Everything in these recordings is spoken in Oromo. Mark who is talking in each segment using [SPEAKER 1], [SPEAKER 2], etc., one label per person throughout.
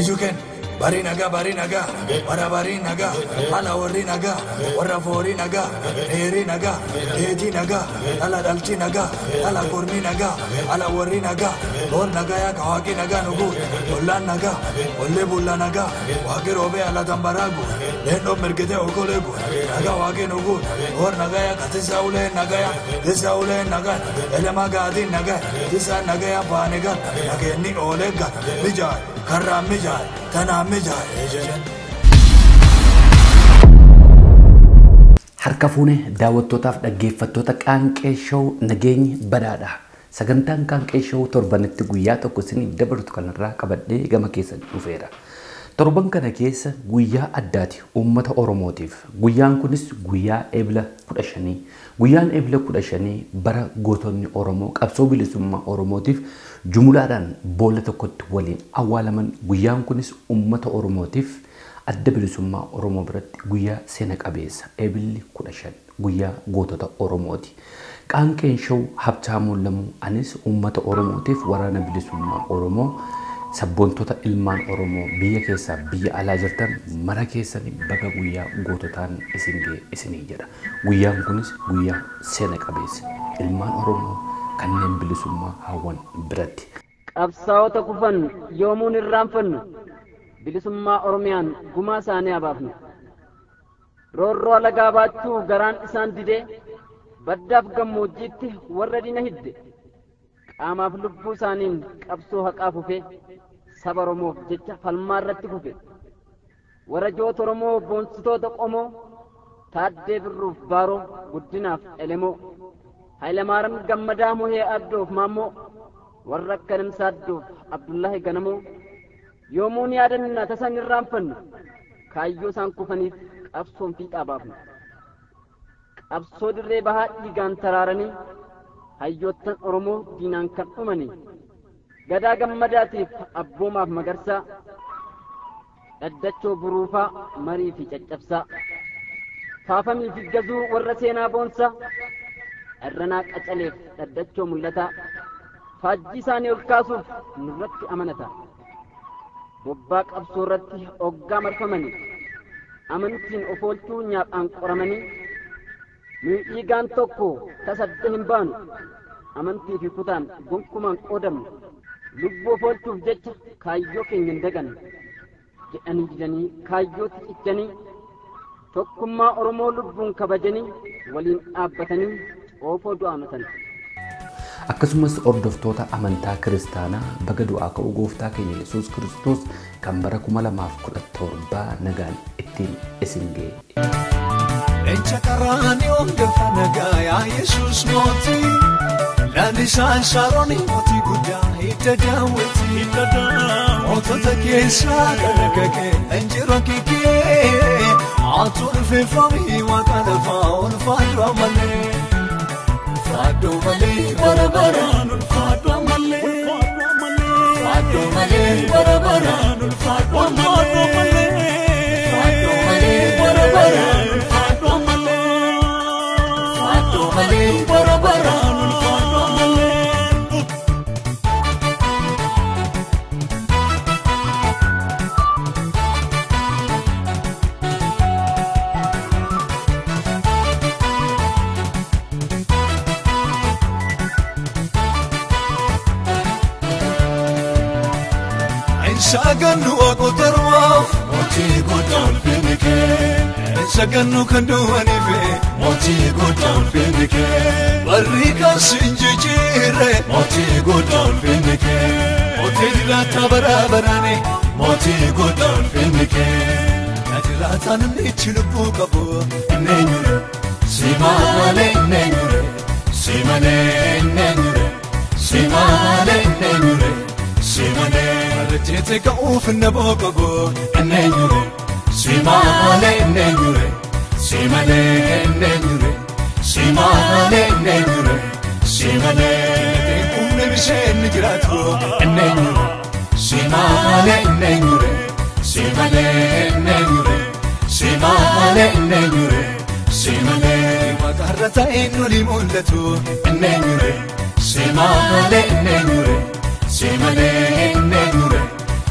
[SPEAKER 1] Ijuken bari naga bari naga wara bari naga ala warri naga warra foori naga dheeri naga dheetii naga ala dhalchi naga ala kormi naga ala warri naga boor naga yaa kawaaqi naga nuguut ollaan naga ollee bulla naga waaqi roobee ala tambaraagu leendoo mirgitee okoleegu naga waaqi nuguut boor naga yaa katisa ulee naga yaa tisa ulee naga elemaa gaadii naga tisa naga yaa baaniga nageenni oolee gal mijaay karraa mijaay tanaa mijaay.
[SPEAKER 2] Harka fuune daawwattootaaf dhaggeeffattoota Qaanqee Show nageenyi badhaadha. Sagantaan Qaanqee Show torbanitti guyyaa tokko isiniif dabartu kanarraa qabadhee gama keessan dhufeera. Torban kana keessa guyyaa addaati uummata Oromootiif. Guyyaan kunis guyyaa Eebila 15. Guyyaan Eebila 15 bara gootonni Oromoo qabsoo bilisummaa Oromootiif jumlaadhaan boolla tokkotti waliin awwaalaman. Guyyaan kunis uummata Oromootiif adda bilisummaa Oromoo biratti guyyaa seena qabeessa. Eebilli 15 guyyaa gootota Oromooti. Qaanqeen Show Habtaamuu Lamuu anis uummata Oromootiif waraana bilisummaa Oromoo sabboontota ilmaan Oromoo biyya keessaa biyya alaa jirtan mara keessanii baga guyyaa goototaan isin ga'e isinii jedha. Guyyaan kunis guyyaa seena qabeessa ilmaan Oromoo kanneen bilisummaa hawwan biratti.
[SPEAKER 3] Qabsaa'ota kufan yoomuun irraanfannu bilisummaa Oromiyaan gumaa isaanii abaafnu. Roorroo alagaa baachuu garaan isaan didee baddaaf gammoojjiitti warra diina hidde. Qaamaaf lubbuu isaaniin qabsoo haqaa fufe saba Oromoof jecha falmaa irratti kufe. Warra joota Oromoo boonsitoota qomoo Taaddee Birruuf Baaroo Guddinaaf Elemoo Hayilamaariyaam Gammadaa Muhee Abdoof Maammoo warra akka Namsaa Addoof Abdullaahi Ganamoo yoomuun yaadanna tasan irraanfannu kaayyoo isaan kufaniif qabsoon fiixaa baafnu. Qabsoo dirree bahaa dhiigaan taraaranii hayyoottan Oromoo diinaan kan dhumanii Gadaa Gammadaatiif Abboomaaf Magarsaa Dhaddachoo Buruufaa Marii fi Caccabsaa Faafamii fi Gazuu warra seenaa boonsaa Irranaa Qacaleef Dhaddachoo Mul'ataa faajjii isaanii ol kaasuuf nurratti amanata. Bobbaa qabsoo irratti hoggaa marfamanii amantiin of oolchuu nyaaphaan qoramanii nuyi dhiigaan tokko tasadda hin baanu amantii fi kutaan gonkumaan qoodamnu lubbuu of oolchuuf jecha kaayyoo keenya hin dagannu jedhanii didanii kaayyootti cichanii tokkummaa Oromoo lubbuun kabajanii waliin dhaabbatanii oofoo du'aanatan.
[SPEAKER 2] Akkasumas hordoftoota amantaa kiristaanaa baga du'aa ka'uu gooftaa keenya Yesuus Kiristoos kan bara 2017 nagaan ittiin isin ga'e.
[SPEAKER 4] Leenca karaanii hongafa nagaa yaa Yesuus mootii lalisaan Shaaroon mootii guddaa hidda daawwiti. Mootota keessaa kan akka kee injiroo kikee atu dhufeeffamii waaqa lafaa ulfaadhu ammallee. Ulfaadhu malee bara baraan ulfaadhu ammallee. Ulfaadhu malee bara baraan ulfaadhu ammallee. Ulfaadhu malee bara baraan ulfaadhu ammallee. Ulfaadhu malee bara baraan ulfaadhu ammallee. Sagannu waaqotarwaaf mootii guddaa ulfinni kee. Sagannu kan du'aniif mootii guddaa ulfinni kee. Barri kan sin jijjiirre mootii guddaa ulfinni kee. Mootii jiraataa bara baraani mootii guddaa ulfinni kee. Yaa jiraataa namni ichi lubbuu qabu inni eenyure si malee inni eenyure si malee inni eenyure si malee inni eenyure si malee. Jete ka'uuf na boqogo inni eenyure si malee inni eenyure si malee inni eenyure si malee inni eenyure si malee humna bisheen jiraatu inni eenyure si malee inni eenyure si malee inni eenyure si malee inni eenyure si malee waaqarra ta'een noli mul'atu inni eenyure si malee inni eenyure si malee inni eenyure.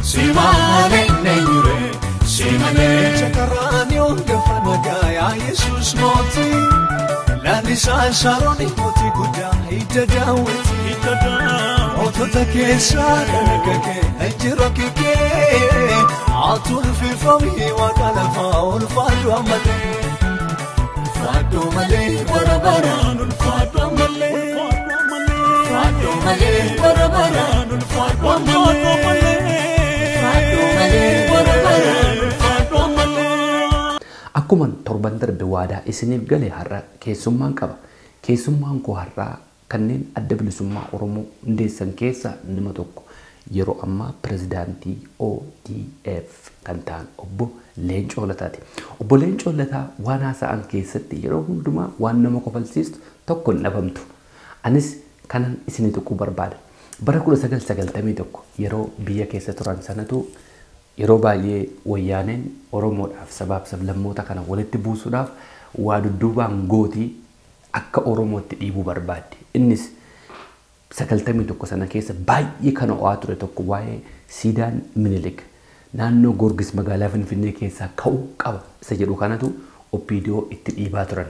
[SPEAKER 4] Si malee eenyure si malee Chakarani hundafa nagaa yaa Yesuus mootii Lalisaan Saroon mootii guddaa hidda daawwiti Mootota keessaa kan akka kee injira kee Ati ulfifamii waaqa lafaa ulfaadhu ammallee Ulfaadhu malee bara baraan ulfaadhu ammallee Ulfaadhu malee bara baraan ulfaadhu ammallee Ulfaadhu malee bara baraan ulfaadhu ammallee.
[SPEAKER 2] Akkuma torban darbe waadaa isiniif gale har'a keessummaan qaba. Keessummaan koo har'aa kanneen adda bilisummaa Oromoo hundeessan keessaa nama tokko yeroo ammaa pirezidaantii ODF kan ta'an obbo Leencoo Lataati. Obbo Leencoo Lataa waan haasa'an keessatti yeroo hundumaa waan nama kofalsiistu tokko hin dhabamtu. Anis kanan isinii tuquu barbaada. Bara 1991 yeroo biyya keessa turan sanatu yeroo baay'ee wayyaaneen Oromoodhaaf sabaaf sablammoota kana walitti buusuudhaaf waa dudduubaan gootii akka Oromootti dhiibuu barbaadde. Innis 91 sana keessa baay'ee kan ho'aa ture tokko waa'ee siidaan Minilik naannoo Goorgis magaalaa Finfinnee keessaa ka'uu qaba isa jedhu kanatu OPDO itti dhiibaa turan.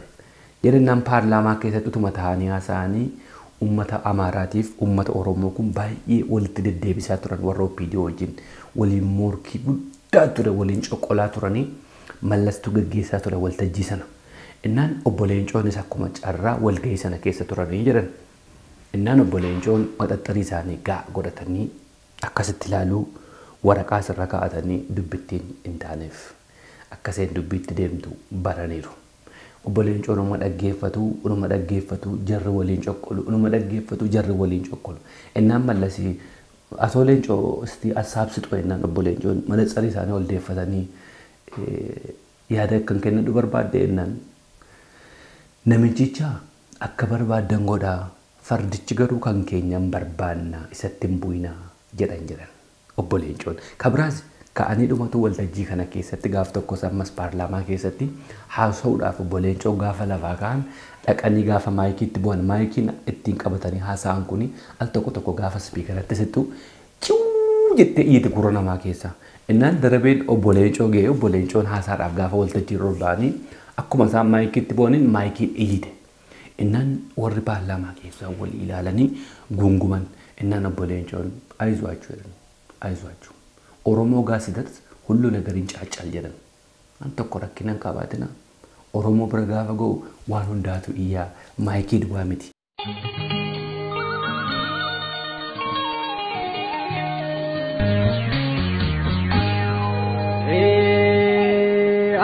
[SPEAKER 2] Jedhannaan paarlaamaa keessatti utuma taa'anii haasa'anii uummata Amaaraatiif uummata Oromoo kun baay'ee walitti deddeebisaa turan warra OPDO wajjin waliin morkii guddaa ture waliin coqolaa turanii mallastu gaggeessaa ture waltajjii sana. Innaan obbo Leencoonis akkuma carraa walgahii sana keessa turanii jedhan. Innaan obbo Leencoon maxaxxarii isaanii ga'a godhatanii akkasitti ilaaluu waraqaa asirra kaa'atanii dubbittiin hin taaneef akkaseen dubbiitti deemtu baraniiru. Obbo Leencoon uma dhaggeeffatu, unuma dhaggeeffatu, jarri waliin coqqolu, unuma dhaggeeffatu, jarri waliin coqqolu. Innaan mallasii asoo Leencoo isti assaabsixu innaan obbo Leencoon manatsarii isaanii ol deeffatanii yaada akkan kennadhu barbaadde innaan namichicha akka barbaaddan godhaa fardichi garuu kan keenyan barbaanna isatti hin bu'inaa jedhan obbo Leencoon. Kabiraas ka'anii dhumatu waltajjii kana keessatti gaaf tokkos ammas paarlaamaa keessatti haasa'uudhaaf obbo Leencoon gaafa lafaa ka'an dhaqanii gaafa maayikiitti bu'an maayikiin ittiin qabatanii haasa'an kuni al tokko tokko gaafa spiikaratti sittu ciuu jettee iyyiti gurra namaa keessa. Innaan darabeen obbo Leencoo ga'ee obbo Leencoon haasaadhaaf gaafa waltajjii irra ol ba'anii akkuma isaan maayikiitti bu'aniin maayikiin iyyite. Innaan warri paarlaamaa keessaa wal ilaalanii guunguman. Innaan obbo Leencoon አይዟችሁ jedhan አይዟችሁ ኦሮሞ ጋር ሲደርስ ሁሉ ነገር ይንጫጫል jedhan. An tokko rakkina hin qabaatina. Oromoo bira gaafa ga'u waan hundaatu iyyaa maayikii duwwaa miti.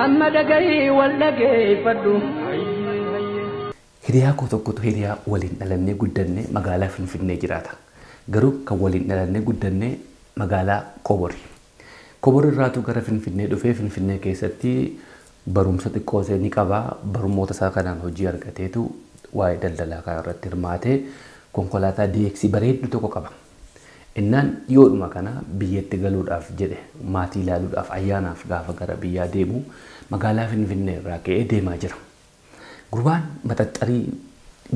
[SPEAKER 3] Amma dhagahii wal dhageeffadhu.
[SPEAKER 2] Hiriyaa koo tokkotu hiriyaa waliin dhalannee guddannee magaalaa Finfinnee jiraata. Garuu kan waliin dhalannee guddannee magaalaa Kobori. Kobori irraatu gara Finfinnee dhufee Finfinnee keessatti barumsa xiqqoo ishee ni qaba. Barummoota isaa kanaan hojii argateetu waa'ee daldalaa kana irratti hirmaatee konkolaataa DX bareeddu tokko qaba. Innaan dhiyoodhuma kana biyyatti galuudhaaf jedhe maatii ilaaluudhaaf ayyaanaaf gaafa gara biyyaa deemu magaalaa Finfinnee irraa ka'ee deemaa jira. Gurbaan maxaxxarii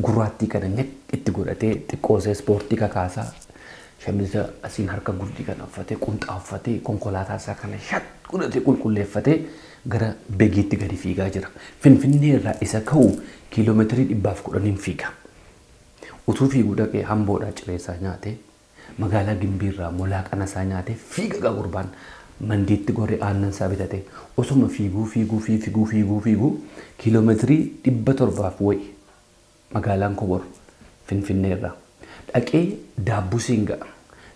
[SPEAKER 2] gurraattii kana nyaq itti godhatee xiqqoo ishee ispoortii kakaasaa shamisa asiin harka gurdii kana uffatee qunxaa uffatee konkolaataa isaa kana shat godhatee qulqulleeffatee gara begiitti gadi fiigaa jira. Finfinnee irraa isa ka'u kiiloomeetirii 110 fiiga. Utuu fiiguu dhaqee Hamboodhaa cireessaa nyaatee magaalaa Gimbiirraa molaaqana isaa nyaatee fiiga gurbaan mandiitti goree aannan isaa bitate osuma fiiguu fiiguu fiiguu fiiguu fiiguu kiiloomeetirii 700 wayi magaalaan Kobor Finfinnee irraa dhaqee Daabbusiin ga'a.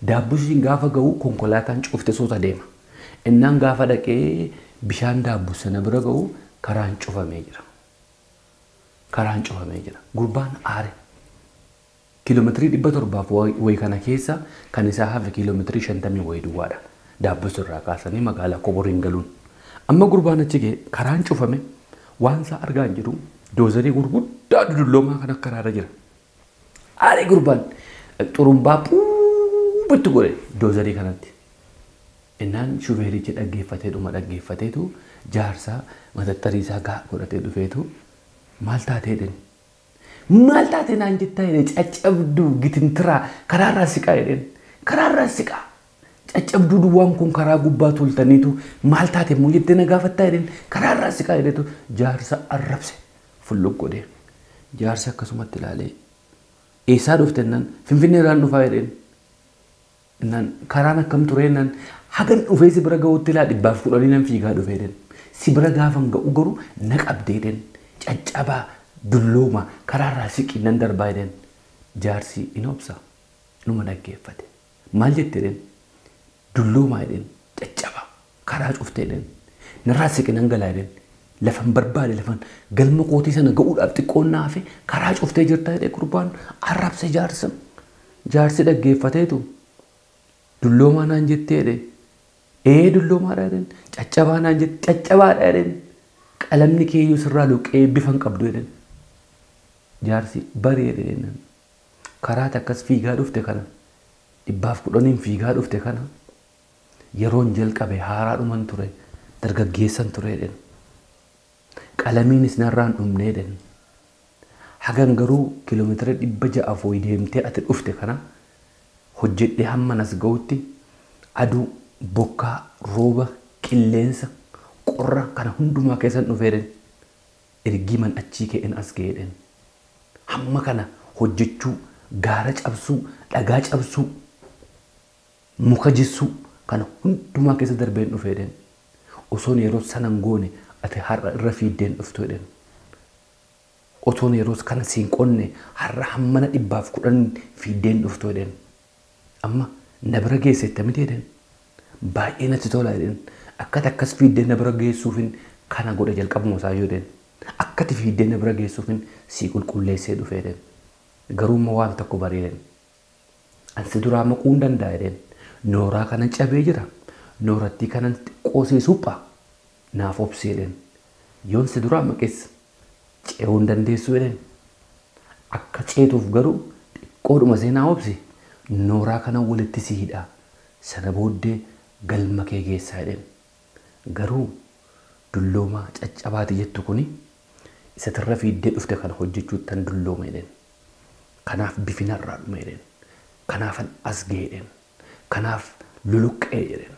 [SPEAKER 2] Daabbusiin gaafa ga'u konkolaataan cufte suuta deema. Innaan gaafa dhaqee bishaan daabbus sana bira ga'u karaan cufamee jira. Karaan cufamee jira. Gurbaan aare. Kiiloomeetirii 700 wayi kana keessa kan isaa hafe kiiloomeetirii 50 wayi duwwaadha. Daabbus irraa kaasanii magaalaa Koboriin galuun. Amma gurbaan achi ga'e karaan cufame waan isaa argaa hin jiru doozarii gurguddaa dudulloomaa kan akka karaarra jira. Aare gurbaan xurumbaa puubitti godhe doozarii kanatti. Innaan shufeerichi dhaggeeffatee dhuma dhaggeeffateetu jaarsaa maxaxxarii isaa ga'a godhatee dhufeetu maal taatee jedheen. Maal taatee naan jettaa jedhee caccabduu gitintiraa karaarraa siqaa jedheen. Karaarraa siqaa. Caccabduu duwwaan kun karaa gubbaa toltaniitu maal taate immoo jettee na gaafattaa jedheen karaa irraa siqaa jedhetu jaarsa arrabse fulluq godhee. Jaarsi akkasumatti ilaalee eessaa dhufte jennaan Finfinnee irraan dhufaa jedheen. Jennaan karaan akkam ture jennaan hagan dhufee si bira ga'utti ilaa 110 nan fiigaa dhufee jedheen. Si bira gaafan ga'u garuu na qabdee jedheen. Caccabaa dullooma karaa irraa siqii nan darbaa jedheen. Jaarsi in obsa numa dhaggeeffate. Maal jette jedheen? Dulloomaa jedheen, caccabaa karaa cuftee jedheen, narraa siqii nan galaa jedheen, lafan barbaade lafan galma kootii sana ga'uudhaaf xiqqoon na hafe karaa cuftee jirta jedhee gurbaan arrabse jaarsa. Jaarsi dhaggeeffateetu dulloomaa naan jettee jedhee, ee dulloomaadha jedheen, caccabaa naan jette caccabaadha jedheen, qalamni keeyyuu sirraa luqqee bifa hin qabdu jedheen. Jaarsi barii jedheen karaa akkas fiigaa dhufte kana 110 fiigaa dhufte kana yeroon jalqabe haaraa dhuman ture dargaggeessan ture jedheen. Qalamiinis narraan dhumne jedheen. Hagan garuu kiiloomeetira 600 foyi deemtee ati dhufte kana hojjedhee hamma nas ga'utti aduu, bokkaa, rooba, qilleensa, qorra kana hundumaa keessan dhufee jedheen. Ergii man achii ka'een as ga'ee jedheen. Hamma kana hojjechuu, gaara cabsuu, dhagaa cabsuu, muka jissuu kana hundumaa keessa darbeen dhufee jedheen. Osoon yeroo sana hin goone ati har'a irra fiiddeen dhuftu jedheen. Osoon yeroo kana siin qonne har'a hammana 110 fiiddeen dhuftu jedheen. Amma na bira geessette miti jedheen. Baay'ee natti tola jedheen. Akkati akkas fiiddeen na bira geessuufin kana godhe jalqabuma isaa yoo jedheen. Akkati fiiddeen na bira geessuufin sii qulqulleessee dhufe jedheen. Garuu immoo waan tokko baree jedheen. Ansi duraa maquu hin danda'a jedheen. Nooraa kanan cabee jira. Noorattii kanan xiqqoosee suphaa naaf obsee jedheen. Yoon si duraa maqes ce'uu hin dandeessu jedheen. Akka ceetuuf garuu xiqqoodhuma seenaa obsi nooraa kana walitti si hidha. Sana booddee galma kee geessaa jedheen. Garuu dulloomaa caccabaati jettu kuni isa tirra fiiddee dhufte kana hojjechuutti tan dulloome jedheen. Kanaaf bifinarraa dhume jedheen. Kanaafan as ga'e jedheen. Kanaaf luluqqee jedheen.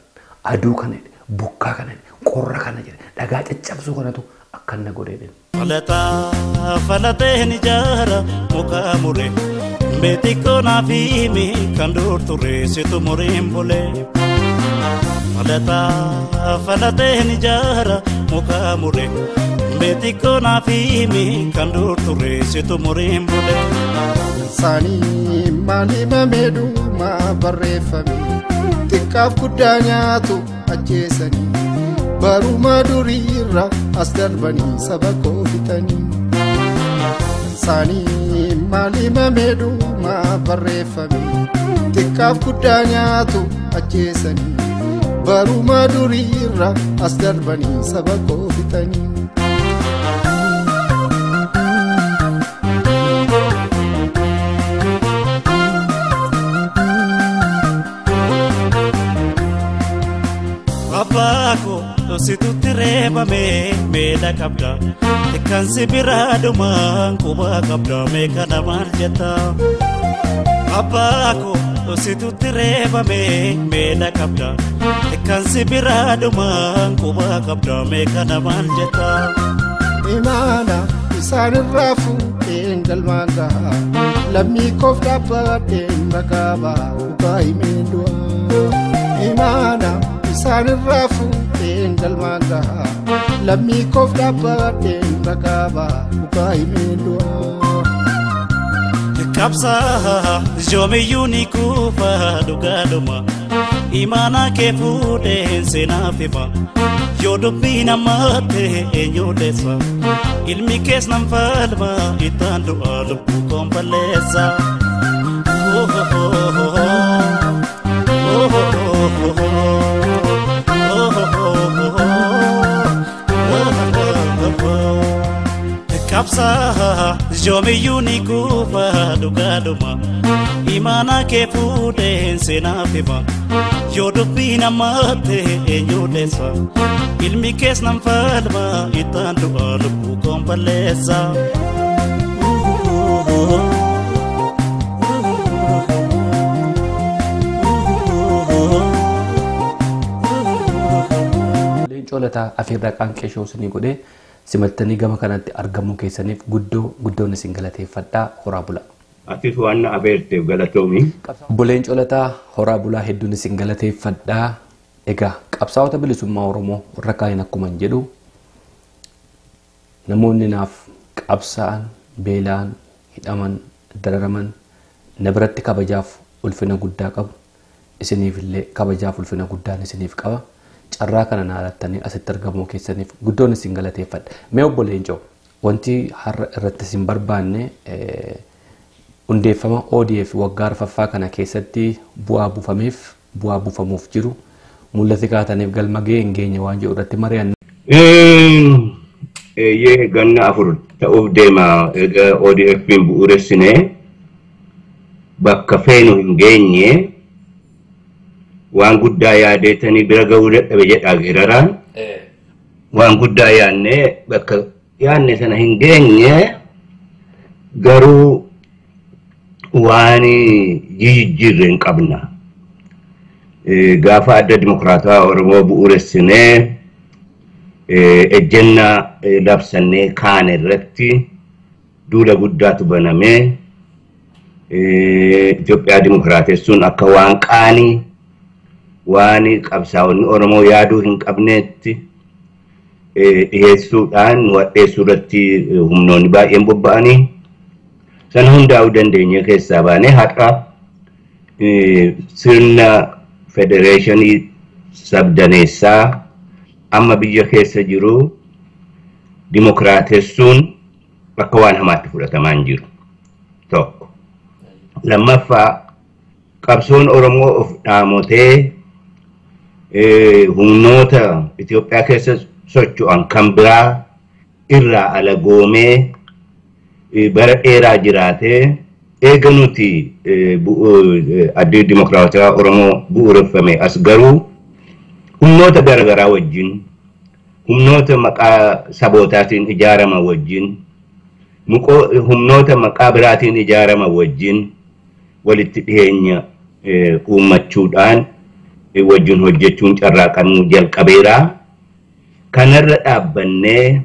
[SPEAKER 2] Aduu kana jedhe, bokkaa kana jedhe, qorra kana jedhe, dhagaa caccabsuu kanatu akkan na godhe jedheen.
[SPEAKER 5] Falataa falateen ijaara muka mure beetikoo naaf himi kan dur ture situ muriin bule. Falataa falateen ijaara muka mure beetikoo naaf himi kan dur ture situ muriin bule.
[SPEAKER 6] Saanii maal himamee dhumaa barreeffame xiqqaaf guddaa nyaatu ajjeesanii baruma duriirra as darbanii saba koo fixanii. Saanii maal himamee dhumaa barreeffame xiqqaaf guddaa nyaatu ajjeesanii baruma duriirra as darbanii saba koo fixanii.
[SPEAKER 5] Abbaako dhoksitutti reebame meedha qabda. Kan si biraa dhumaan quba qabda meeqa namaan jetta. Abbaako dhoksitutti reebame meedha qabda. Kan si biraa dhumaan quba qabda meeqa namaan jetta.
[SPEAKER 6] Imaana isaan irraa fuudheen galmaan gaha. Lammii koof dhaabbadheen ragaa ba'a dhugaa himeen du'a. Imaana isaan irraa fuudheen galmaan gaha. Lammii koof dhaabbadheen ragaa ba'a dhugaa himeen du'a.
[SPEAKER 5] Qabsaa yoomiyyuu ni kuufa dhugaadhuma. Imaana kee fuudheen seenaaf hima. Yoo dubbii namaa ta'e eenyu leessa. Ilmi kees nan falma ittaan du'a lubbuu koon balleessa. Qabsaa yoomiyyuu ni kuufa dhugaadhuma. Imaana kee fuudheen seenaaf hima. Yoo dubbii namaa ta'e eenyu leessa. Ilmi kees nan falma ittaan du'a lubbuu koon balleessa.
[SPEAKER 2] Leencoo Lataa afeerraa Qaanqee Show isinii godhee simattanii gama kanatti argamuu keessaniif guddoo guddoon isin galateeffadhaa. Horaa bulaa.
[SPEAKER 7] Atis waan na afeerteef galatoomi.
[SPEAKER 2] Obbo Leencoo Lataa, horaa bulaa, hedduun isin galateeffadhaa. Egaa qabsaa'ota bilisummaa Oromoo warra kaaniin akkuma hin jedhu, namoonni naaf qabsaa'an, beela'an, hidhaman, dararaman na biratti kabajaaf ulfina guddaa qabu. Isiniif illee kabajaaf ulfina guddaan isiniif qaba. Carraa kana na lattanii asitti argamuu keessaniif guddoon isin galateeffadha. Mee Obbo Leencoo, wanti har'a irratti isin barbaanne hundeeffama ODF waggaa arfaffaa kana keessatti bu'aa buufameef, bu'aa buufamuuf jiru, mul'ati kaataniif galma ga'ee hin geenye waan jedhu irratti mari'anna.
[SPEAKER 7] Eeyyee, ganna 4 ta'uuf deema erga ODF'n bu'uuressinee. Bakka feenu hin geenye, waan guddaa yaadeetanii bira ga'uu dadhabe jedha geeraraan. Waan guddaa yaadnee bakka yaadne sana hin geenye, garuu waan jijjiirre hin qabna. Gaafa Adda Dimokiraatawaa Oromoo bu'uuressinee ejjennaa labsannee kaane irratti duula guddaatu banamee, Itoophiyaa dimokiraatessuun akka waan qaanii, waan qabsaa'onni Oromoo yaaduu hin qabneetti dhiyeessuudhaan nu hadheessuu irratti humnoonni baay'een bobba'anii, sana hundaa'uu dandeenye keessaa baanee har'a sirna federeeshinii sabdaneessaa amma biyya keessa jiru dimokiraatessuun akka waan hamaatti fudhatamaa hin jiru. Tokko. Lammaffaa, qabsoon Oromoo of dhaamotee humnoota Itoophiyaa keessa socho'an kan biraa irraa alagoomee bara dheeraa jiraatee, eega nuti Addi Dimokiraatawaa Oromoo bu'uureffame as garuu humnoota garaagaraa wajjin, humnoota maqaa sabootaatiin ijaaraman wajjin, humnoota maqaa biraatiin ijaaraman wajjin walitti dhiyeenya uummachuudhaan wajjin hojjechuun carraaqamuu jalqabeera. Kanarra dhaabbannee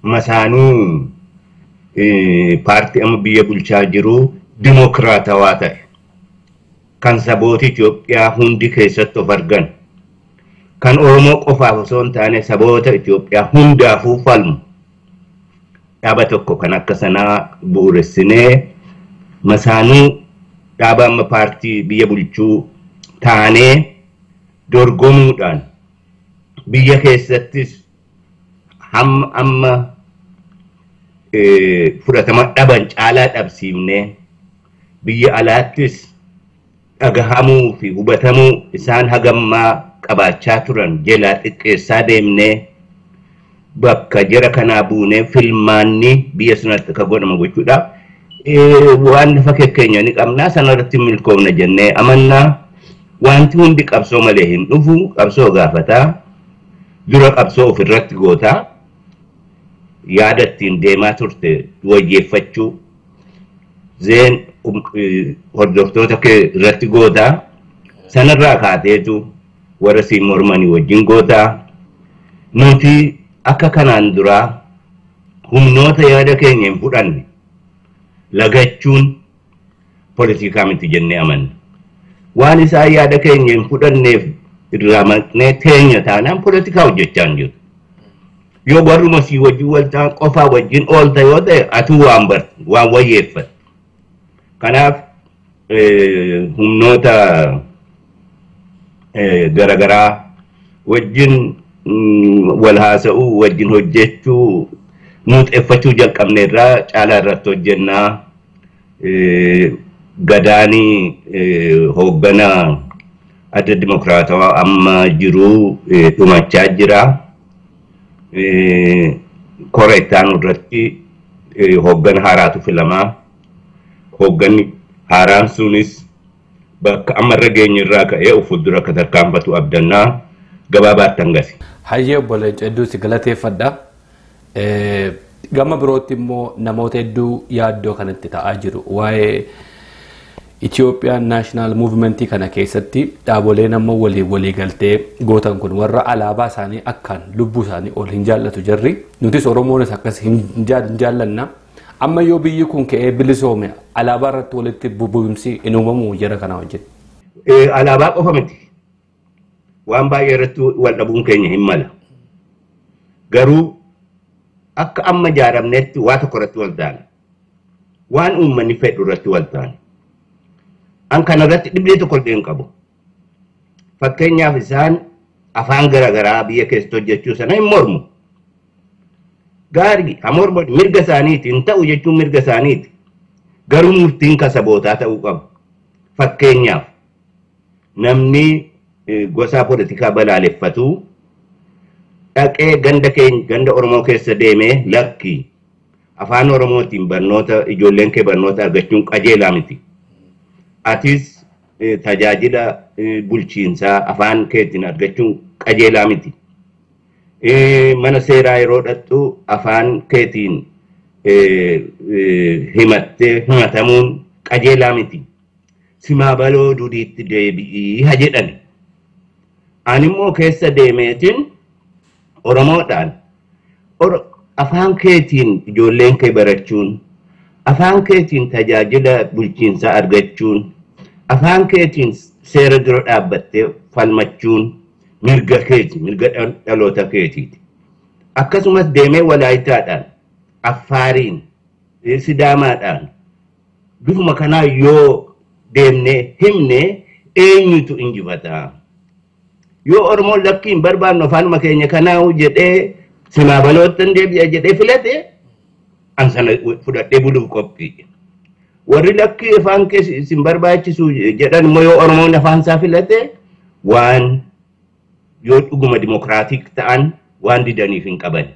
[SPEAKER 7] masaanuu paartii amma biyya bulchaa jiru dimokiraatawaa ta'e, kan saboota Itoophiyaa hundi keessatti of argan, kan Oromoo qofaaf osoo hin taane saboota Itoophiyaa hundaafuu falmu, dhaaba tokko kan akka sanaa bu'uuressinee masaanuu dhaaba amma paartii biyya bulchuu taanee dorgomuudhaan biyya keessattis hamma amma fudhatama dhaban caalaa dhabsiifnee, biyya alaattis dhagahamuu fi hubatamuu isaan hagammaa qabaachaa turan jalaa xiqqeessaa deemnee, bakka jara kanaa buunee filmaanni biyya sanatti akka godhamu gochuudhaaf waan lafa keenya ni qabnaa, sanarratti milkoomna jennee amannaa. Wanti hundi qabsoo malee hin dhufu, qabsoo gaafataa, dura qabsoo ofirratti gootaa, yaada ittiin deemaa turte wayyeeffachuu, zeen hordoftoota kee irratti gootaa, sanarraa kaateetu warra siin mormanii wajjin gootaa. Nuti akka kanaan duraa humnoota yaada keenya hin fudhanne lagachuun poolitikaa miti jennee amanna. Waan isaan yaada keenya hin fudhanneef irraa maqnee teenya taanaan poolitikaa hojjechaa hin jiru. Yoo warruma sii wajjin wal ta'an qofaa wajjin oolta yoo ta'e, atuu waan bartu waan wayyeeffattu. Kanaaf humnoota garaagaraa wajjin wal haasa'uu, wajjin hojjechuu, muuxeeffachuu jalqabne irraa caalaa irratti hojjennaa. Gadaanii hoogganaa Adda Dimokiraatawaa amma jiru dhumachaa jira. Kora itti aanu irratti hooggana haaraatu filamaa. Hoogganni haaraan sunis bakka amma irra geenye irraa ka'ee of fuuldura akka tarkaanfatu abdannaa, gabaabaatti hangasi.
[SPEAKER 2] Hayyee Obbo Leencoo, hedduu si galateeffadha. Gama birootti immoo namoota hedduu yaaddoo kanatti ta'aa jiru. Waa'ee Itoophiyaan Naashinaal Muuvimentii kana keessatti dhaaboleen amma walii galtee gootan kun warra alaabaa isaanii akkaan lubbuu isaanii ol hin jaallatu jarri. Nutis Oromoonis akkas hin jaallanna. Amma yoo biyyi kun ka'ee bilisoome alaabaa irratti walitti bubu'umsi hin uumamu jara kana wajjin.
[SPEAKER 7] Alaabaa qofa miti. Waan baay'ee irratti wal dhabuun keenya hin mala. Garuu akka amma ijaaramnetti waa tokko irratti wal taana. Waan uummanni fedhu irratti wal taana. An kanarratti dhibdee tokko illee hin qabu. Fakkeenyaaf isaan afaan garaagaraa biyya keessatti hojjechuu sana hin mormu. Gaarii ha mormu mirga isaaniiti hin ta'u jechuun mirga isaaniiti. Garuu murtiin kan sabootaa ta'uu qaba. Fakkeenyaaf namni gosa poolitikaa balaaleffatu dhaqee ganda keenya ganda Oromoo keessa deemee lakki afaan Oromootiin barnoota ijoolleen kee barnoota argachuun qajeelaa miti. Atis tajaajila bulchiinsaa afaan keetiin argachuun qajeelaa miti. Mana seeraa yeroo dhaqxu afaan keetiin himattee himatamuun qajeelaa miti. Simaa baloo duriitti deebi'ii ha jedhan. Ani immoo keessa deemeetiin Oromoodhaan afaan keetiin ijoolleen kee barachuun, afaan keetiin tajaajila bulchiinsaa argachuun, afaan keetiin seera dura dhaabbattee falmachuun mirga keeti, mirga dhaloota keetiiti. Akkasumas deemee Walaayitaadhaan, Affaariin, Sidaamaadhaan bifuma kanaa yoo deemnee himne eenyutu injifataa? Yoo Oromoon lakkii hin barbaannu afaanuma keenya kanaa jedhee simaa balootti hin deebi'a jedhee filate an sana fudhadhee buluuf qophii. Warri lakkii afaan keessa isin barbaachisu jedhan immoo yoo Oromoon afaan isaa filate waan yoo dhuguma dimokiraatik ta'an waan didaniif hin qaban.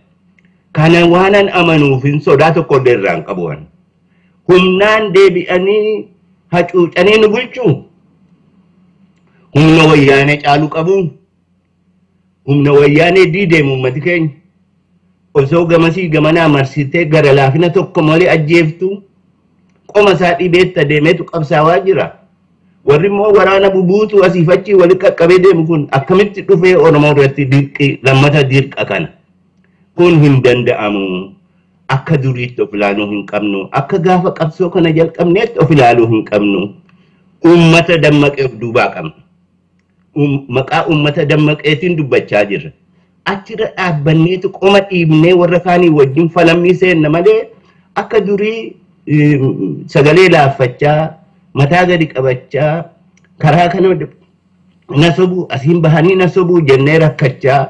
[SPEAKER 7] Kana waanan amanuuf hin sodaa tokko illee irraa hin qabu. Humnaan deebi'anii hacuucanii nu bulchuu. Humna wayyaanee caalu qabu. Humna wayyaanee diideemu uummati keenya. Osoo gamasii gamanaa marsitee gara laafina tokko malee ajjeeftu qoma isaa dhibeetta deemeetu qabsaawaa jira. Warri immoo waraana bubuutu asiif achii walitti qaqqabee deemu kun akkamitti dhufee Oromoo irratti dirqi lammata dirqa kana. Kun hin danda'amu. Akka duriitti of ilaaluu hin qabnu. Akka gaafa qabsoo kana jalqabneetti of ilaaluu hin qabnu. Uummata dammaqee of duubaa qabna. Maqaa uummata dammaqeetiin dubbachaa jirra. Achirra dhaabbanneetu qoma dhiibnee warra kaanii wajjin falammii seenna malee akka durii sagalee laaffachaa, mataa gadi qabachaa, karaa kana na sobuu, asiin bahanii na sobuu jennee rakkachaa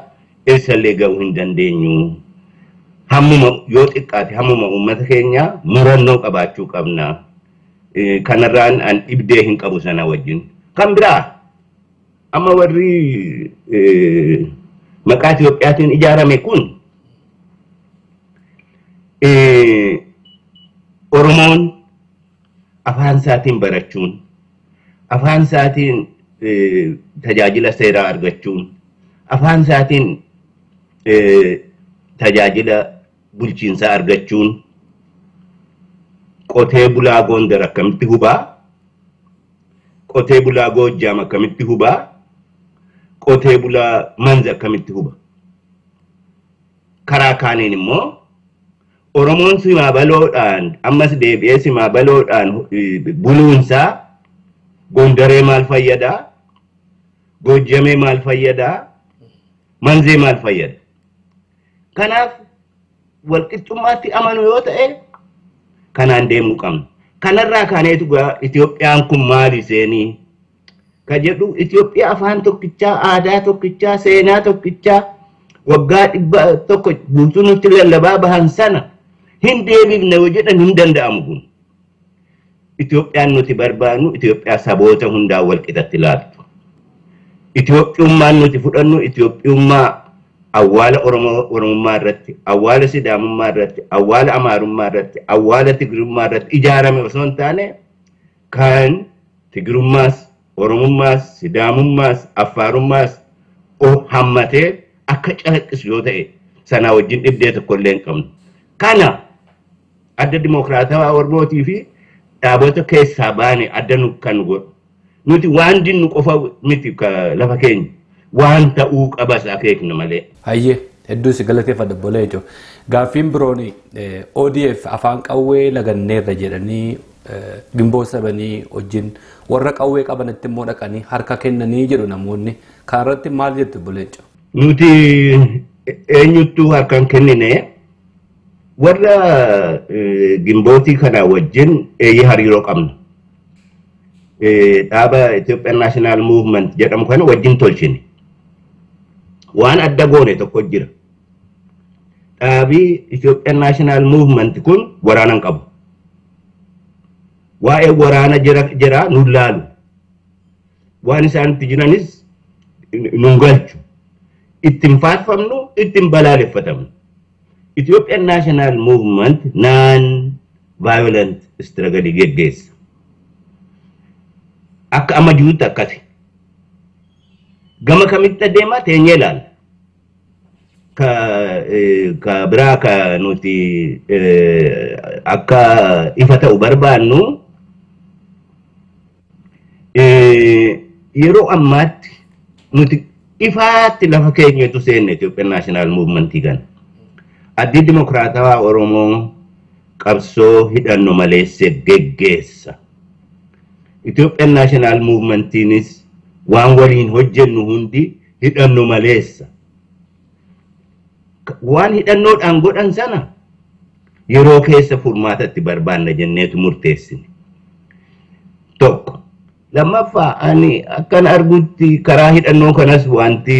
[SPEAKER 7] eessallee ga'uu hin dandeenyu. Hammuma yoo xiqqaate hammuma uummata keenya murannoo qabaachuu qabna. Kanarraan an dhibdee hin qabu sana wajjin. Kan biraa amma warri maqaa Itoophiyaatiin ijaarame kun Oromoon afaan isaatiin barachuun, afaan isaatiin tajaajila seeraa argachuun, afaan isaatiin tajaajila bulchiinsaa argachuun qotee bulaa Gondar akkamitti hubaa, qotee bulaa Goojjaam akkamitti hubaa, qotee bulaa Manzi akkamitti huba. Karaa kaaniin immoo Oromoon simaa baloodhaan ammas deebi'ee simaa baloodhaan buluunsaa Gondaree maal fayyadaa? Goojjamee maal fayyadaa? Manzee maal fayyada? Kanaaf walqixxummaatti amanu yoo ta'e kanaan deemuu qabna. Kanarraa kaaneetu Itoophiyaan kun maali seenii? Ka jedhu Itoophiyaa afaan tokkichaa, aadaa tokkichaa, seenaa tokkichaa waggaa 100 guutuu nutti lallabaa bahan sana hin deebifne yoo jedhan hin danda'amu kun. Itoophiyaan nuti barbaannu Itoophiyaa saboota hundaa wal qixatti ilaaltu. Itoophiyummaan nuti fudhannu Itoophiyummaa awwaala Oromummaa irratti, awwaala Sidaamummaa irratti, awwaala Amaarummaa irratti, awwaala Tigirummaa irratti ijaarame osoo hin taane kan Tigirummaas, Oromummaas, Sidaamummaas, Affaarummaas hammatee akka calaqqisu yoo ta'e sanaa wajjin dhibdee tokko illee hin qabnu. Kana adda dimokiraatawaa Oromootii fi Dhaabota keessaa baane adda nu kan godhu. Nuti waan dinnu qofa miti lafa keenya waan ta'uu qabas akeekna malee.
[SPEAKER 2] Hayyee hedduu si galateeffadha obbo Leencoo. Gaaffiin biroon ODF afaan qawwee laganneerra jedhanii gimboo sabanii wajjin warra qawwee qabanitti immoo dhaqanii harka kennanii jedhu namoonni. Kanarratti maal jettu obbo Leencoo?
[SPEAKER 7] Nuti eenyuttuu harkaan kennine warra gimbootii kana wajjin eeyyee hariiroo qabna. Dhaaba Ethiopian National Movement jedhamu kana wajjin tolchine. Waan adda goone tokko jira. Dhaabii Ethiopian National Movement kun waraana hin qabu. Waa'ee waraana jira nun laalu. Waan isaan itti jiranis nun galchu. Ittiin faarfamnu, ittiin balaaleffatamnu. Ethiopian National Movement non-violent struggle geggeessa. Akka amma jirutti akkasi. Gama kamitti adeemaa teenyee ilaalla. Ka biraa ka nuti akka ifa ta'u barbaannu yeroo ammaatti nuti ifaatti lafa keenyatu seenne Ethiopian National Movement kana. Addi Dimokiraatawaa Oromoo qabsoo hidhanno maleesse geggeessa. Ethiopian National Movementiinis waan waliin hojjennu hundi hidhanno maleessa. Waan hidhannoodhaan godhan sana yeroo keessa furmaatatti barbaanna jenneetu murteessine. Tokko. Lammaffaa ani akkan argutti karaa hidhannoo kanas wanti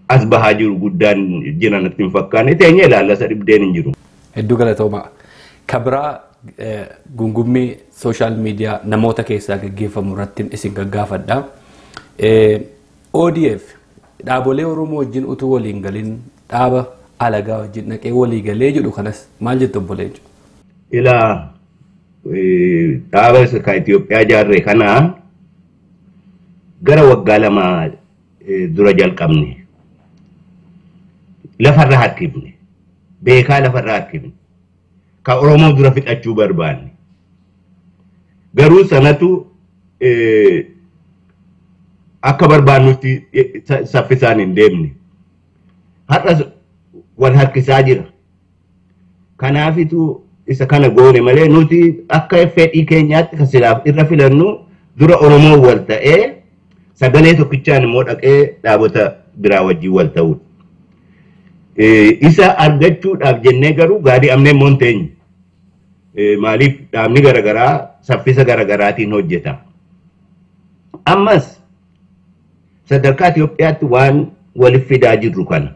[SPEAKER 7] as bahaa jiru guddaan jira natti hin fakkaanne teenyee ilaalla isa dhibdeen hin jiru.
[SPEAKER 2] Hedduu galatoomaa. Kabiraa gungummii sooshaal miidiyaa namoota keessaa gaggeeffamu irratti isin gaggaafadha. ODF dhaabolee Oromoo wajjin utuu waliin galin dhaaba alagaa wajjin dhaqee walii galee jedhu kanas maal jettu obbo Leencoo?
[SPEAKER 7] Ilaa dhaaba ka Itoophiyaa ijaarre kana gara waggaa 2 dura jalqabne. Lafarra harkifne. Beekaa lafarra harkifne. Ka Oromoo dura fixachuu barbaanne. Garuu sanatu akka barbaannutti saffisaan hin deemne. Har'as wal harkisaa jira. Kanaafitu isa kana goone malee nuti akka fedhii keenyaatti kan silaaf irra filannu dura Oromoo wal ta'ee sagalee tokkichaan immoo dhaqee dhaabota biraa wajjin wal ta'uudha. Isa argachuudhaaf jennee garuu gaarii amnee immoo hin teenyu. Maaliif dhaabni garaagaraa saffisa garaagaraatiin hojjeta. Ammas sadarkaa Itoophiyaatti waan waliif fidaa jirru kana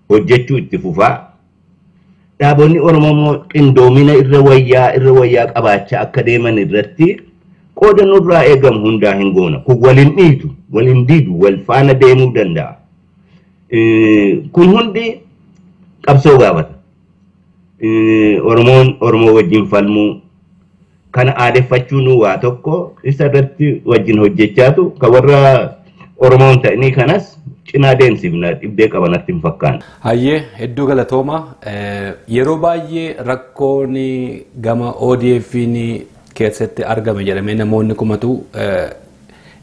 [SPEAKER 7] hojjechuu itti fufaa. Dhaabonni Oromoo immoo qindoomina irra wayyaa qabaachaa akka deeman irratti qooda nurraa eegamu hundaa hin goona. Kun waliin dhiitu, waliin diidu, wal faana deemuu danda'a. Kun hundi qabsoo gaafata. Oromoon Oromoo wajjin falmuu kana aadeffachuun waa tokko isa irratti wajjin hojjechaatu kan warra Oromoon ta'anii kanas cinaa deemsifna dhibdee qabanatti hin fakkaanne.
[SPEAKER 2] Hayyee hedduu galatooma. Yeroo baay'ee rakkoon gama ODF'n keessatti argame jedhamee namoonni kumatu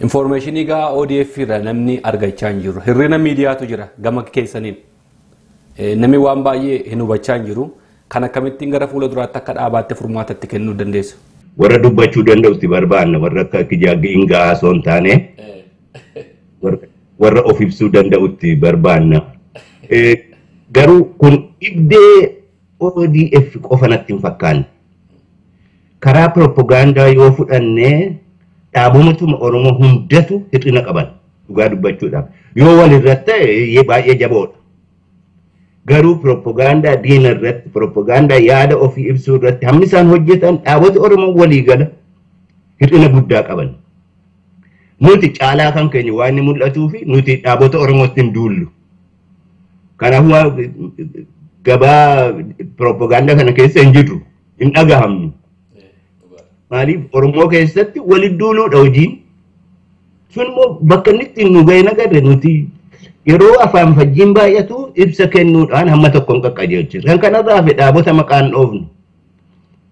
[SPEAKER 2] informeeshinii gaa ODF irraa namni argachaa hin jiru. Hir'ina miidiyaatu jira gama keessaniin. Namni waan baay'ee hin hubachaa hin jiru. Kan akkamittiin gara fuula duraatti akka dhaabaatti furmaatatti kennuu dandeessu?
[SPEAKER 7] Warra dubbachuu danda'utti barbaanna warra akka kijaaggiin gahaa osoo hin taane warra of ibsuu danda'utti barbaanna. Garuu kun dhibdee ODF qofa natti hin fakkaanne. Karaa piroopagaandaa yoo fudhannee dhaabomatuma Oromoo hundatu hir'ina qaban dhugaa dubbachuudhaaf. Yoo walirratti ta'e baay'ee jaboodha. Garuu piroopagaandaa diina irratti, piroopagaandaa yaada ofii ibsuu irratti hammi isaan hojjetan dhaabota Oromoo waliigala hir'ina guddaa qaban. Nuti caalaa kan keenya waan inni mul'atuu fi nuti dhaabota Oromootti hin duullu. Kanaafuu gabaa piroopagaandaa kana keessa hin jirru, hin dhagahamnu. Maaliif Oromoo keessatti walitti duuluudha hojiin. Sun immoo bakka inni ittiin nu ga'e nagarre nuti yeroo afaan fajjiin baay'atu ibsa kennuudhaan hamma tokkoon qaqqajeelchina. Kan kanarraa hafe dhaabota maqaan dhoofnu.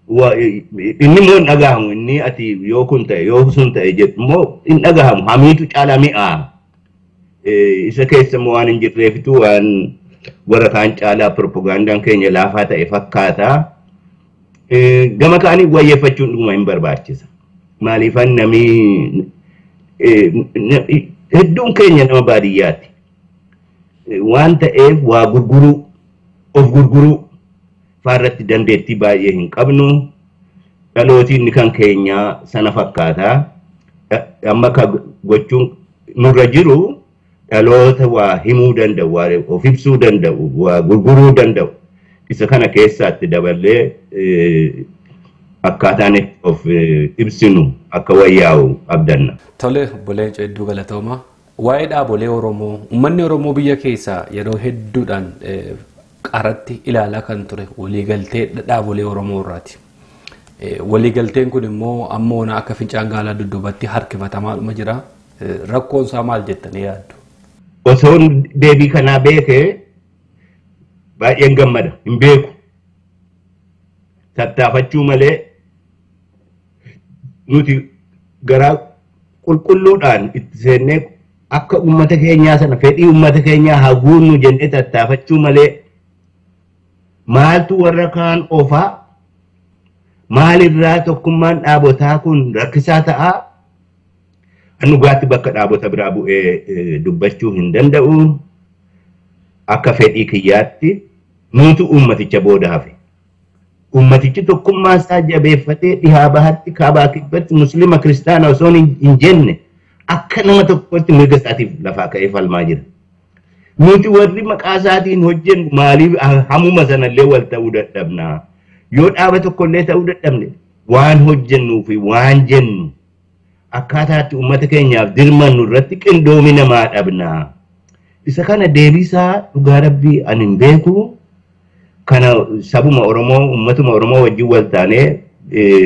[SPEAKER 7] Inni immoo hin dhagahamu, inni ati yoo kun ta'e yoo sun ta'e jedhu immoo hin dhagahamu, hamiitu caalaa mi'aa. Isa keessa immoo waan hin jirreefitu waan warra kaan caalaa propagandaan keenya laafaa ta'e fakkaata. Gama kaanii wayyeeffachuun dhuguma hin barbaachisa. Maaliifan namni hedduun keenya nama baadiyyaati. Waan ta'eef waa gurguruu, of gurguruu faarratti dandeettii baay'ee hin qabnu. Dhalootiin kan keenyaa sana fakkaata. Amma ka gochuun nurra jiru dhaloota waa himuu danda'u, waa of ibsuu danda'u, waa gurguruu danda'u. Isa kana keessaatti daballee akkaataan of ibsinu akka wayyaa'u abdanna.
[SPEAKER 2] Tole, obbo Leencoo, hedduu galatooma. Waa'ee dhaabolee Oromoo, uummanni Oromoo biyya keessaa yeroo hedduudhaan qaratti ilaalaa kan ture waliigaltee dhaabolee Oromoo irraati. Waliigalteen kun immoo ammoo akka fincaan gaalaa dudduubatti harkifatamaadhuma jira. Rakkoon isaa maal jettanii yaaddu?
[SPEAKER 7] Osoon deebii kanaa beekee baay'een gammada, hin beeku. Tattaafachuu malee nuti garaa qulqulluudhaan itti seennee akka uummata keenyaa sana fedhii uummata keenyaa haguugnu jennee tattaafachuu malee maaltu warra kaan oofaa, maalirraa tokkummaan dhaabotaa kun rakkisaa ta'aa, dhugaatti bakka dhaabota biraa bu'ee dubbachuu hin danda'u. Akka fedhii kiyyaatti nutu uummaticha booda hafe. Uummatichi tokkummaa isaa jabeeffatee dhihaa bahatti, kaabaa kibbatti, musliima kiristaana osoo hin jenne akka nama tokkotti mirga isaatiif lafaa ka'ee falmaa jira. Nuti warri maqaa isaatiin hojjennu maaliif hamuma sanallee wal ta'uu dadhabnaa? Yoo dhaaba tokkollee ta'uu dadhabne waan hojjennuu fi waan jennu akkaataatti uummata keenyaaf dirmannu irratti qindoomina maa dhabnaa? Isa kana deebisaa dhugaa rabbii ani hin beeku. Kana sabuma Oromoo, uummatuma Oromoo wajjin wal taanee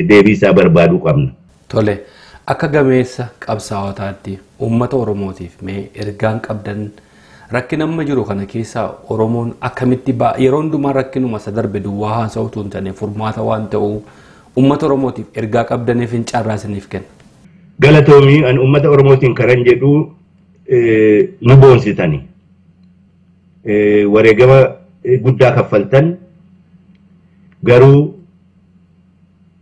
[SPEAKER 7] deebisaa barbaaduu qabna.
[SPEAKER 2] Tole, akka gameessa qabsaa'otaatti uummata Oromootiif mee ergaan qabdan, rakkina amma jiru kana keessaa Oromoon akkamitti yeroo hundumaa rakkinuma isa darbe duwwaa haasa'utu hin taane furmaata waan ta'u uummata Oromootiif ergaa qabdaniif hin carraa isiniif kenna.
[SPEAKER 7] Galatoomii, ani uummata Oromootiin karan jedhu nu boonsitani. Wareegama guddaa kaffaltan, garuu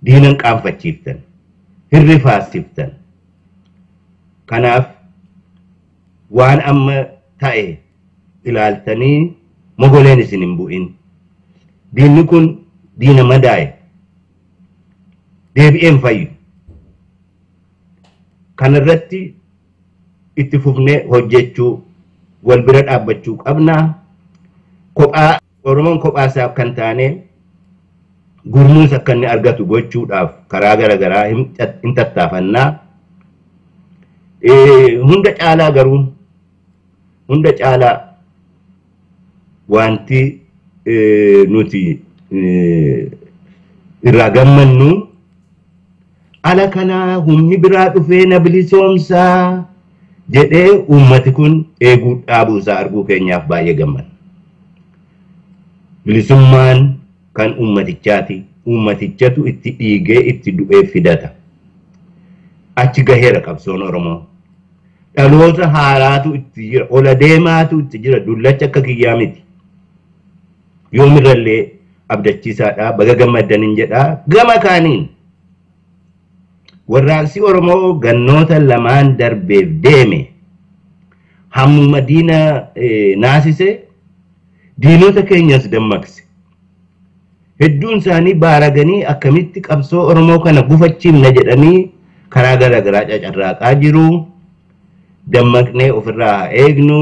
[SPEAKER 7] diinan qaanfachiiftan, hirrifaasiftan. Kanaaf waan amma ta'e ilaaltanii mogoleen isin hin bu'in. Diinni kun diina madaa'e, deebi'een fayyu. Kanarratti itti fufnee hojjechuu, wal bira dhaabbachuu qabna. Kophaa Oromoon kophaa isaa kan taane gurmuus akka inni argatu gochuudhaaf karaa garaagaraa hin tattaafannaa. Hunda caalaa garuu, hunda caalaa wanti nuti irraa gammannu ala kanaa humni biraa dhufee na bilisoomsaa jedhee uummati kun eeguu dhaabuu isaa arguu keenyaaf baay'ee gammanna. Bilisummaan kan uummatichaati. Uummatichatu itti dhiigee itti du'ee fidata. Achi gaheera qabsoon Oromoo. Dhaloota haaraatu itti jira. Ola deemaatu itti jira. Dullacha akka kiyyaa miti. Yoomirrallee abdachiisaadha. Baga gammaddaniin jedhaa. Gama kaaniin warraaqsi Oromoo gannoota lamaan darbeef deeme hammuma diina naasise diinota keenyas dammaqse. Hedduun isaanii baaraganii akkamitti qabsoo Oromoo kana gufachiifna jedhanii karaa garaagaraa cacarraaqaa jiru. Dammaqnee ofirraa haa eegnu.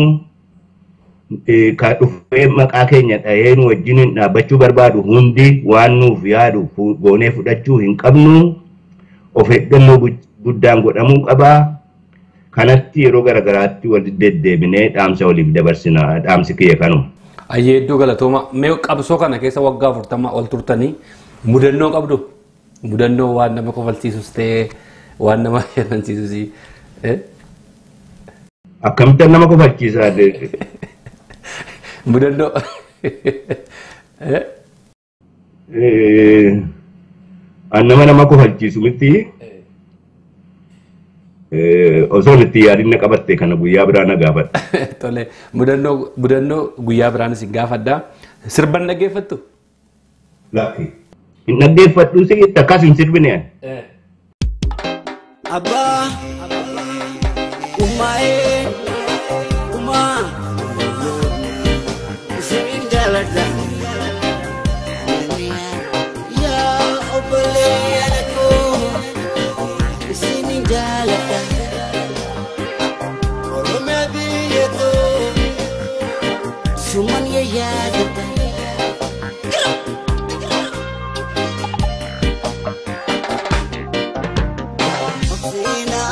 [SPEAKER 7] Ka dhufee maqaa keenya dhahee nu wajjin dhaabbachuu barbaadu hundi waan nuuf yaadu goonee fudhachuu hin qabnu. Of eeggannoo guddaan godhamuu qaba. Kanatti yeroo garaagaraatti wal deddeebinee dhaamsa waliif dabarsina. Dhaamsi kiyya kanuma.
[SPEAKER 2] Ayyee, hedduu galatooma. Mee qabsoo kana keessa waggaa 40 ol turtanii mudannoo qabdu? Mudannoo waan nama kofalchiisus ta'ee waan nama bashannansiisus.
[SPEAKER 7] Akkamitti nama kofalchiisaa?
[SPEAKER 2] Mudannoo.
[SPEAKER 7] An nama kofalchiisu miti. Osoon itti yaadinna qabatte kana guyyaa biraa na gaafadha.
[SPEAKER 2] Tole, mudannoo guyyaa biraan isin gaafadha. Sirban dhaggeeffattu?
[SPEAKER 7] Lakki. Hin dhaggeeffadhu si akkas hin sirbine ani.
[SPEAKER 8] Abbaa umaa'ee umaa isin jaaladha. Yaa obboleeyyan koo isin jaaladha. Oromiyaa biyya too suman yaadadha.
[SPEAKER 9] Obsina.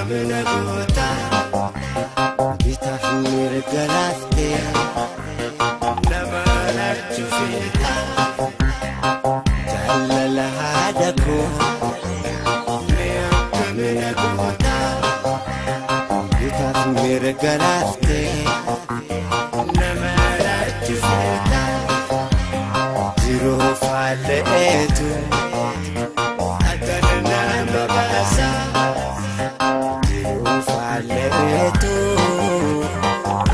[SPEAKER 8] Akkamina goota bitaaf mirga laaftee nama lachuu feeta jaalala haadha koo mee akkamina goota bitaaf mirga laaftee nama lachuu feeta jiruu faalleetu addana nama baasa. Faletu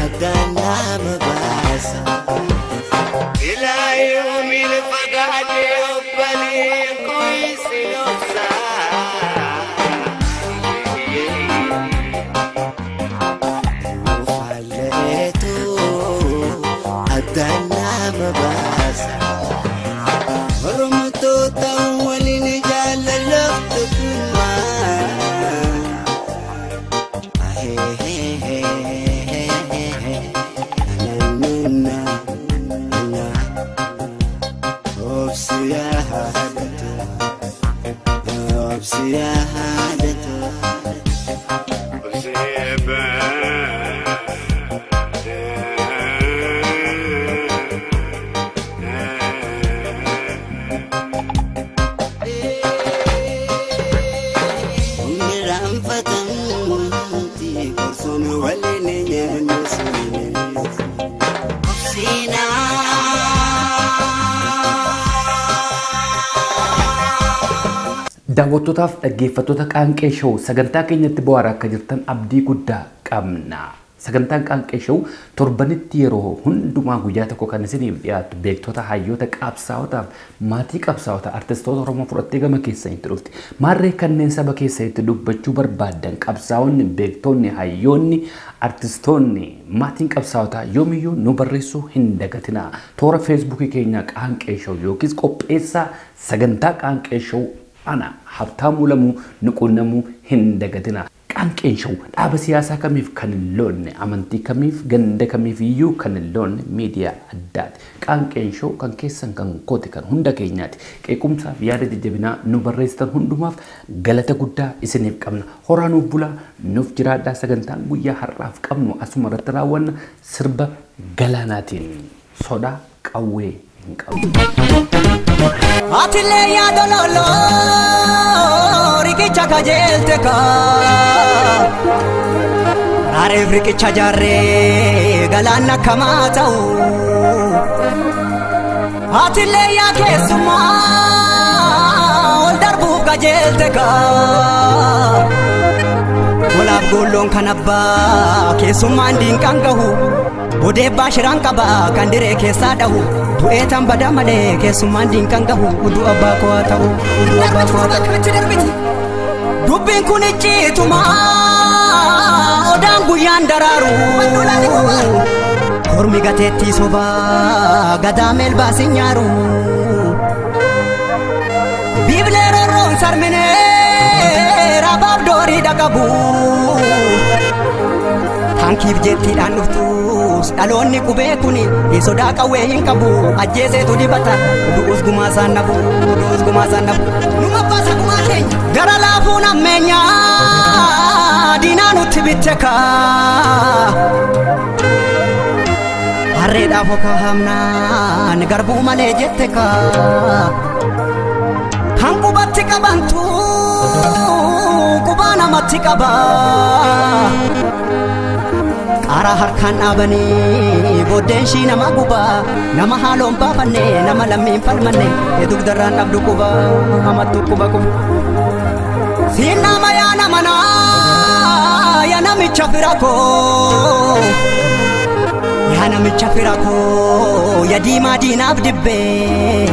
[SPEAKER 8] adana mabasa ila yawmil fagadi ubbali kuisi nofsa Faletu adana mabasa Hormatu tawalin jalalaftu kuma.
[SPEAKER 2] Daawwattootaaf dhaggeeffattoota Qaanqee Show sagantaa keenyatti bu'aara akka jirtan abdii guddaa qabna. Sagantaan Qaanqee Show torbanitti yeroo hundumaa guyyaa tokko kan isiniif dhiyaatu beektota, hayyoota, qabsaa'otaaf, maatii qabsaa'ota, artistoota Oromoo fudhattee gama keessanitti dhufti. Maarree kanneen saba keessanitti dubbachuu barbaaddan qabsaa'onni, beektonni, hayyoonni, artistoonni, maatiin qabsaa'otaa yoomiyyuu nu barreessuu hin dagatinaa. Toora Feesbuukii keenya Qaanqee Show yookiis qopheessaa sagantaa Qaanqee Show ana Habtaamuu Lamuu nu quunnamuu hin dagatinaa. Qaanqeen Show dhaaba siyaasaa kamiif kan hin loonne, amantii kamiif, ganda kamiif iyyuu kan hin loonne miidiyaa addaati. Qaanqeen Show kan keessan, kan kooti, kan hunda keenyaati. Qeequmsaaf yaada jajjabinaa nu barreessitan hundumaaf galata guddaa isiniif qabna. Horaa nuuf bulaa, nuuf jiraadhaa. Sagantaan guyyaa har'aaf qabnu asuma irratti raawwanna. Sirba galaanaatiin sodaa qawwee hin qabu.
[SPEAKER 9] Atilee yaada loloo riqicha kajeelte kaa Rareef riqicha jaarree galaana kamaa ta'u Atilee yaa keessumaa ol darbuuf kajeelte kaa Golaaf golloon kan abbaa keessummaan diinqaan gahu Bodee baashiraan qaba kan diree keessaa dhahu Du'ee tan badaa malee keessummaan diinqaan gahu Udduu abbaa koo haa ta'u udduu abbaa koo haa ta'u. Dubbiin kun icciituma odaan guyyaan daraaru Hormi gateettii sobaa gadaa meelbaas hin nyaaru Biiblee rorroon sarminee rabaaf doorii dhaqabu Tankiif jettiidhaan dhuftus dhaloonni qubee kuni sodaa qawwee hin qabu ajjeeseetu dibata du'us gumaa isaan nabu du'us gumaa isaan nabu numa baasa gumaa keenya gara laafuun ammeenyaa diinaa nutti bitte kaa Harreedhaaf okaa hamnaan garbuu malee jette kaa Kan qubatti qabantu qubaa namatti qaba Qara harkaan dhaabanii booddeen shii nama gubaa nama haaloon baafanne nama lammiin falmanne dugdarraan dhabdu quba hamattu quba quba. Siin nama yaa nama naa yaa namicha fira koo yaa namicha fira koo yaa diimaa diinaaf dibbee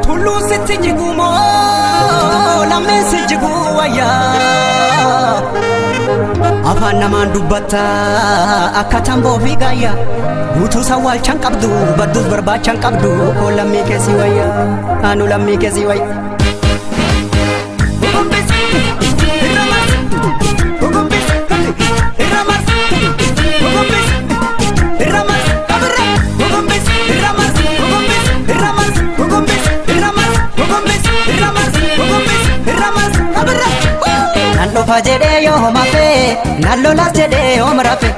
[SPEAKER 9] tulluun sitti jiguu moo lammeen si jiguu wayyaa. Afaan namaan dubbatta akka tamboo fi gaayya guutuu sawwaalchaan qabdu badduus barbaachaan qabdu koo lammii keessi wayya anu lammii keessi wayya. Rafa jedhee yoo homafe nan lolas jedhee yoom rafe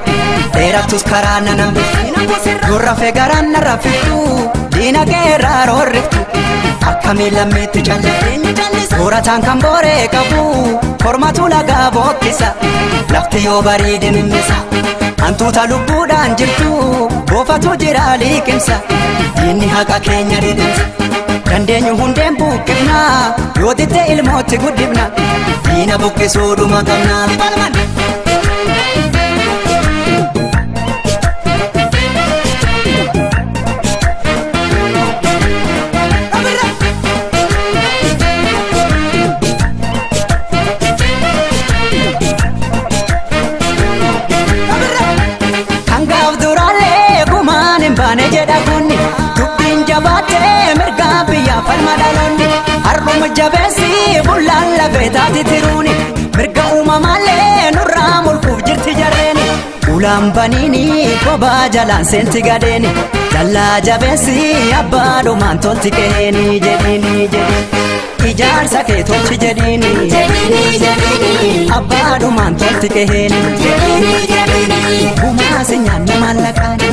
[SPEAKER 9] dheerattus karaa nan hambiftu yoo rafe garaan na rafiftu diina keerraa roorriftu akkamii lammiitti calliftu soorataan kan booree qabu kormatu lagaa bookkisa lafti yoo bariide mimmisa hantuuta lubbuudhaan jirtu boofatu jira liqimsa diinni haqa keenya dhidhimsa. Dandeenyu hundeen buqqifna yoo ditte ilmootti guddifna diina buqqisuu dhuma qabna. Kan gaaf duraalee gumaan hin baane jedha kunni dubbiin jabaatee mirga biyyaa falma dhaloonni har'uma jabeessi bullaan lafee taati tiruuni mirga uumamaallee nurraa mulquuf jirti jarreeni ulaan baniini kophaa jalaan seenti gadeeni dallaa jabeessi abbaa dhumaan tolti qe'eeni jedhiini jedhiini. Ijaarsa kee tolchi jedhiini abbaa dhumaan tolti qe'eeni gumaa si nyaanne maallaqaani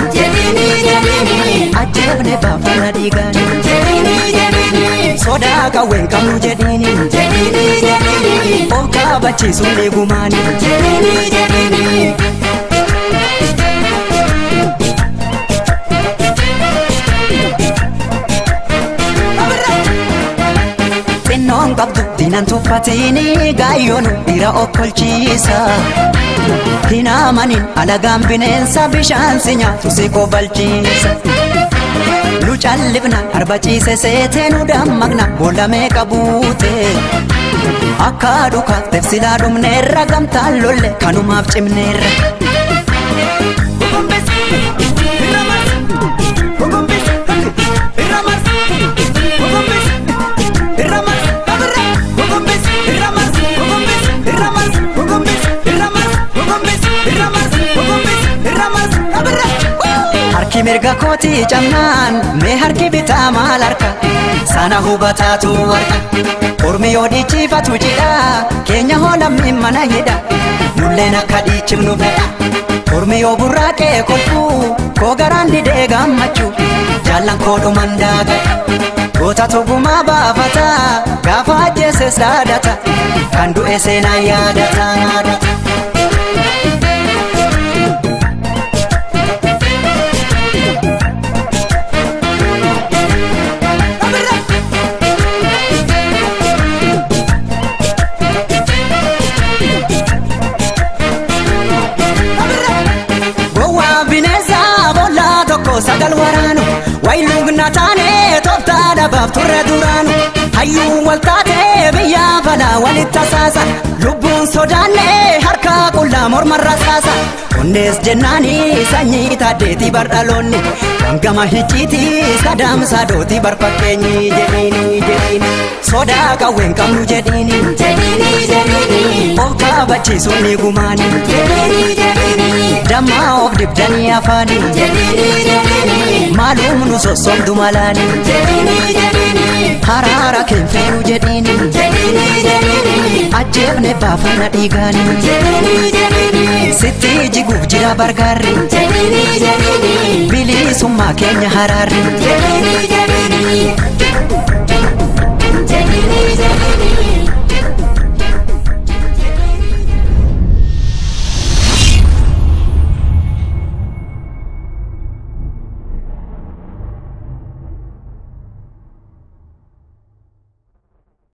[SPEAKER 9] ajjeefne baafana dhiigaani sodaa qawween qabnu jedhiini of kaabachiisuun dhiigumaani. Xinnoon qabdu diinan tuffatini gaayyoon dhiira okkolchiisa. Hin amanin alagaan bineensa bishaan si nyaatu si kobalchiisa. Nu callifna arba ciise seetee nu dammaqna boolla meeqa buute. Akka dhukaaf tefsilaa dhumneerra gamtaan lolle kanumaaf cimneerra. Harki mirga kootii cabnaan mee harki bitaa maal harka sana hubataatu harka ormi yoo dhiichifatu jidha keenya hoo lammiin mana hidha nulleen akka dhiichifnu fedha ormi yoo burraaqee kolfu koo garaan didee gammachuu jaallan koo dhuman daagadha goota tugumaa baafata gaafa ajjeeses dhaadata kan du'e seenaan yaadata. Sagal waraanu wayiluugna taane tooftaa dhabaaf turre duraanu hayyuu wal taate biyya falaa walitti tasaasa lubbuun sodaanne harka qullaa mormarra saasa onnees jennaani sanyii taaddeetii bardhaloonni gama hicciitii sadaamsaa dootii barfakkeenyi jedhiini jedhiini sodaa qawween qabnu jedhiini of kaabachiisuun ni gumaani dammaa of dibdanii afaani maalum nu sossobdu malaani haraara keenfeenu jedhiini ajjeefne baafana dhiigaani sitti jiguuf jira bargaarri bilisummaa keenya haraarri.